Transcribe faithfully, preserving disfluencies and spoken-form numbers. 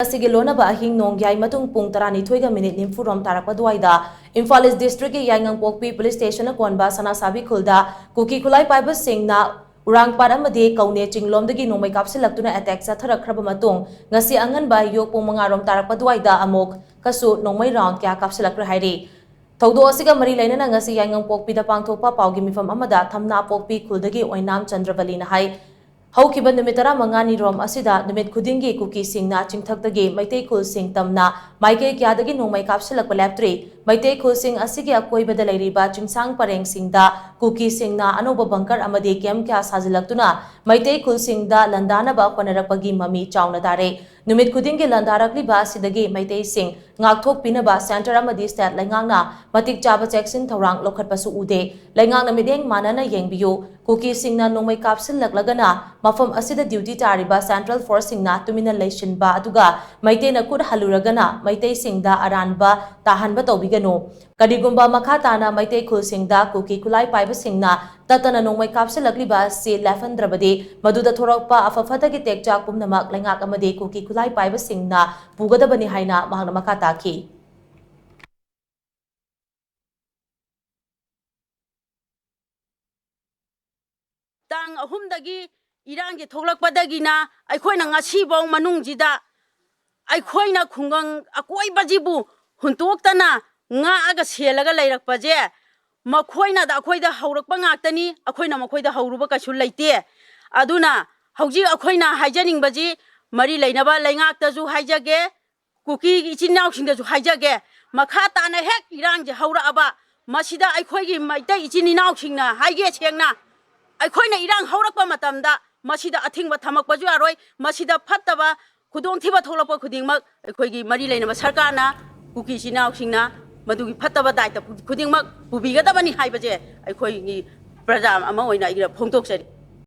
ꯑꯁꯤꯒꯤ ꯂꯣꯟꯅꯕ ꯑꯍꯤꯡ ꯅꯣꯡꯌꯥꯏ ꯃꯇꯨꯡ ꯄꯨꯡ ꯇꯔꯥꯅꯤꯊꯣꯏꯒ ꯃꯤꯅꯤꯠ ꯅꯤꯐꯨ ꯔꯣꯝ ꯇꯥꯔꯛꯄ ꯑꯗꯨꯋꯥꯏꯗ ꯏꯝꯐꯥꯜ ꯏꯁ ꯗꯤꯁꯇ꯭ꯔꯤꯛꯀꯤ ꯌꯥꯏꯉꯪꯄꯣꯛꯄꯤ ꯄꯨꯂꯤꯁ ꯁ꯭ꯇꯦꯁꯟꯅ ꯀꯣꯟꯕ ꯁꯅꯥꯁꯥꯕꯤ ꯈꯨꯜꯗ ꯀꯨꯀꯤ ꯈꯨꯠꯂꯥꯏ ꯄꯥꯏꯕꯁꯤꯡꯅ ꯎꯔꯥꯡꯄꯥꯠ ꯑꯃꯗꯤ ꯀꯧꯅꯦ ꯆꯤꯡꯂꯣꯝꯗꯒꯤ ꯅꯣꯡꯃꯩ ꯀꯥꯞꯁꯤꯜꯂꯛꯇꯨꯅ ꯑꯦꯇꯦꯛ ꯆꯠꯊꯔꯛꯈ꯭ꯔꯕ ꯃꯇꯨꯡ, ꯉꯁꯤ ꯑꯉꯟꯕ ꯑꯌꯨꯛ ꯄꯨꯡ ꯃꯉꯥ ꯔꯣꯝ ꯇꯥꯔꯛꯄ ꯑꯗꯨꯋꯥꯏꯗ ꯑꯃꯨꯛ ꯀꯁꯨ ꯅꯣꯡꯃꯩ ꯔꯥꯎꯟ ꯀꯌꯥ ꯀꯥꯞꯁꯤꯜꯂꯛꯈ꯭ꯔꯦ ꯍꯥꯏꯔꯤ꯫ ꯊꯧꯗꯣꯛ ꯑꯁꯤꯒ ꯃꯔꯤ ꯂꯩꯅꯅ ꯉꯁꯤ ꯌꯥꯏꯉꯪꯄꯣꯛꯄꯤꯗ ꯄꯥꯡꯊꯣꯛꯄ ꯄꯥꯎꯒꯤ ꯃꯤꯐꯝ ꯑꯃꯗ ꯊꯝꯅꯥꯄꯣꯛꯄꯤ ꯈꯨꯜꯗꯒꯤ ꯑꯣꯏꯅꯥꯝ ꯆꯟꯗ꯭ꯔꯕꯂꯤꯅ ꯍꯥꯏ, ꯍꯧꯈꯤꯕ ꯅꯨꯃꯤꯠ ꯇꯔꯥꯃꯉꯥꯅꯤ ꯔꯣꯝ ꯑꯁꯤꯗ ꯅꯨꯃꯤꯠ ꯈꯨꯗꯤꯡꯒꯤ ꯀꯨꯀꯤꯁꯤꯡꯅ ꯆꯤꯡꯊꯛꯇꯒꯤ ꯃꯩꯇꯩ ꯈꯨꯜꯁꯤꯡ ꯇꯝꯅ ꯃꯥꯏꯀꯩ ꯀꯌꯥꯗꯒꯤ ꯅꯣꯡꯃꯩ ꯀꯥꯞꯁꯤꯜꯂꯛꯄ ꯂꯦꯞꯇ꯭ꯔꯤ꯫ ꯃꯩꯇꯩ ꯈꯨꯜꯁꯤꯡ ꯑꯁꯤꯒꯤ ꯑꯀꯣꯏꯕꯗ ꯂꯩꯔꯤꯕ ꯆꯤꯡꯁꯥꯡ ꯄꯔꯦꯡꯁꯤꯡꯗ ꯀꯨꯀꯤꯁꯤꯡꯅ ꯑꯅꯧꯕ ꯕꯪꯀꯔ ꯑꯃꯗꯤ ꯀꯦꯝꯞ ꯀꯌꯥ ꯁꯥꯖꯤꯜꯂꯛꯇꯨꯅ ꯃꯩꯇꯩ ꯈꯨꯜꯁꯤꯡꯗ ꯂꯥꯟꯗꯥꯅꯕ ꯍꯣꯠꯅꯔꯛꯄꯒꯤ ꯃꯃꯤ ꯆꯥꯎꯅ ꯇꯥꯔꯦ꯫ ꯅꯨꯃꯤꯠ ꯈꯨꯗꯤꯡꯒꯤ ꯂꯥꯟꯗꯥꯔꯛꯂꯤꯕ ꯑꯁꯤꯗꯒꯤ ꯃꯩꯇꯩꯁꯤꯡ ꯉꯥꯛꯊꯣꯛꯄꯤꯅꯕ ꯁꯦꯟꯇꯔ ꯑꯃꯗꯤ ꯁ꯭ꯇꯦꯠ ꯂꯩꯉꯥꯛꯅ ꯃꯇꯤꯛ ꯆꯥꯕ ꯆꯦꯛꯁꯤꯟ ꯊꯧꯔꯥꯡ ꯂꯧꯈꯠꯄꯁꯨ ꯎꯗꯦ꯫ ꯂꯩꯉꯥꯛꯅ ꯃꯤꯠꯌꯦꯡ ꯃꯥꯟꯅꯅ ꯌꯦꯡꯕꯤꯌꯨ꯫ ꯀꯨꯀꯤꯁꯤꯡꯅ ꯅꯣꯡꯃꯩ ꯀꯥꯞꯁꯤꯜꯂꯛꯂꯒꯅ ꯃꯐꯝ ꯑꯁꯤꯗ ꯗ꯭ꯌꯨꯇꯤ ꯇꯥꯔꯤꯕ ꯁꯦꯟꯇ꯭ꯔꯦꯜ ꯐꯣꯔꯁꯁꯤꯡꯅ ꯇꯨꯃꯤꯟꯅ ꯂꯩꯁꯤꯟꯕ ꯑꯗꯨꯒ ꯃꯩꯇꯩꯅ ꯈꯨꯠ ꯍꯜꯂꯨꯔꯒꯅ ꯃꯩꯇꯩꯁꯤꯡꯗ ꯑꯔꯥꯟꯕ ꯇꯥꯍꯟꯕ ꯇꯧꯕꯤꯒꯅꯨ꯫ ꯀꯔꯤꯒꯨꯝꯕ ꯃꯈꯥ ꯇꯥꯅ ꯃꯩꯇꯩ ꯈꯨꯜꯁꯤꯡꯗ ꯀꯨꯀꯤ ꯈꯨꯠꯂꯥꯏ ꯄꯥꯏꯕꯁꯤꯡꯅ ꯇꯠꯇꯅ ꯅꯣꯡꯃꯩ ꯀꯥꯞꯁꯤꯜꯂꯛꯂꯤꯕ ꯑꯁꯤ ꯂꯦꯞꯍꯟꯗ꯭ꯔꯕꯗꯤ ꯃꯗꯨꯗ ꯊꯣꯔꯛꯄ ꯑꯐ ꯐꯠꯇꯒꯤ ꯇꯦꯛꯆꯥꯛ ꯄꯨꯝꯅꯃꯛ ꯂꯩꯉꯥꯛ ꯑꯃꯗꯤ ꯀꯨꯀꯤ ꯈꯨꯠꯂꯥꯏ ꯄꯥꯏꯕꯁꯤꯡꯅ ꯄꯨꯒꯗꯕꯅꯤ ꯍꯥꯏꯅ ꯃꯍꯥꯛꯅ ꯃꯈꯥ ꯇꯥꯈꯤ꯫ ꯇꯥꯡ ꯑꯍꯨꯝꯗꯒꯤ ꯏꯔꯥꯡꯒꯤ ꯊꯣꯛꯂꯛꯄꯗꯒꯤꯅ ꯑꯩꯈꯣꯏꯅ ꯉꯁꯤꯐꯥꯎ ꯃꯅꯨꯡꯁꯤꯗ ꯑꯩꯈꯣꯏꯅ ꯈꯨꯡꯒꯪ ꯑꯀꯣꯏꯕꯁꯤꯕꯨ ꯍꯨꯟꯇꯣꯛꯇꯅ ꯉꯥꯛꯑꯒ ꯁꯦꯜꯂꯒ ꯂꯩꯔꯛꯄꯁꯦ ꯃꯈꯣꯏꯅ ꯑꯩꯈꯣꯏꯗ ꯍꯧꯔꯛꯄ ꯉꯥꯛꯇꯅꯤ, ꯑꯩꯈꯣꯏꯅ ꯃꯈꯣꯏꯗ ꯍꯧꯔꯨꯕ ꯀꯩꯁꯨ ꯂꯩꯇꯦ꯫ ꯑꯗꯨꯅ ꯍꯧꯖꯤꯛ ꯑꯩꯈꯣꯏꯅ ꯍꯥꯏꯖꯅꯤꯡꯕꯁꯤ ꯃꯔꯤ ꯂꯩꯅꯕ ꯂꯩꯉꯥꯛꯇꯁꯨ ꯍꯥꯏꯖꯒꯦ, ꯀꯨꯀꯤ ꯏꯆꯤꯟ ꯏꯅꯥꯎꯁꯤꯡꯗꯁꯨ ꯍꯥꯏꯖꯒꯦ, ꯃꯈꯥ ꯇꯥꯅ ꯍꯦꯛ ꯏꯔꯥꯡꯁꯦ ꯍꯧꯔꯛꯑꯕ, ꯃꯁꯤꯗ ꯑꯩꯈꯣꯏꯒꯤ ꯃꯩꯇꯩ ꯏꯆꯤꯟ ꯏꯅꯥꯎꯁꯤꯡꯅ ꯍꯥꯏꯒꯦ ꯁꯦꯡꯅ, ꯑꯩꯈꯣꯏꯅ ꯏꯔꯥꯡ ꯍꯧꯔꯛꯄ ꯃꯇꯝꯗ ꯃꯁꯤꯗ ꯑꯊꯤꯡꯕ ꯊꯝꯃꯛꯄꯁꯨ ꯌꯥꯔꯣꯏ, ꯃꯁꯤꯗ ꯐꯠꯇꯕ ꯈꯨꯗꯣꯡꯊꯤꯕ ꯊꯣꯛꯂꯛꯄ ꯈꯨꯗꯤꯡꯃꯛ ꯑꯩꯈꯣꯏꯒꯤ ꯃꯔꯤ ꯂꯩꯅꯕ ꯁꯔꯀꯥꯔꯅ ꯀꯨꯀꯤ ꯏꯆꯤꯟ ꯏꯅꯥꯎꯁꯤꯡꯅ ꯃꯗꯨꯒꯤ ꯐꯠꯇꯕ ꯗꯥꯏꯇ ꯈꯨꯗꯤꯡꯃꯛ ꯄꯨꯕꯤꯒꯗꯕꯅꯤ ꯍꯥꯏꯕꯁꯦ ꯑꯩꯈꯣꯏꯒꯤ ꯄ꯭ꯔꯖꯥ ꯑꯃ ꯑꯣꯏꯅ ꯑꯩꯅ ꯐꯣꯡꯗꯣꯛꯆꯔꯤ꯫